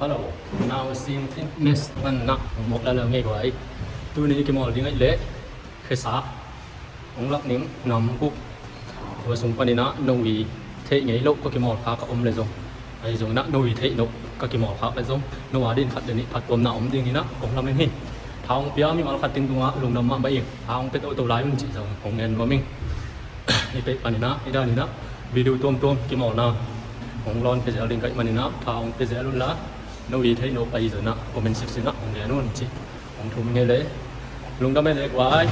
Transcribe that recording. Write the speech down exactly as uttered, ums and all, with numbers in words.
Hello, Nausing Fitness pan na mawk la lo ngei guai. Tuni kimawl ding aih leh khesa hong lak ning nam guk. Tua sung paninah no i theih ngei loh ka kimawl kha ka om le zong, ahi zonginah no i theih loh ka kimawl khak le zong, no a din khat le nih phattuamna om dinginah kong lamen hi. Tha hong pia mimal khat tin tungah lungdam mahmah ing. Tha hong pia toto lai un cih zong hong ngen nuam ing. Hih pei paninah hih daninah video tuamtuam kimawlna hong lawn pia zel ding ka hih maninah tha hong pia zel unla, no i theih loh ahi zonginah comment section ah hong ngen un cih hong thum ngei le. Lungdam e le guai.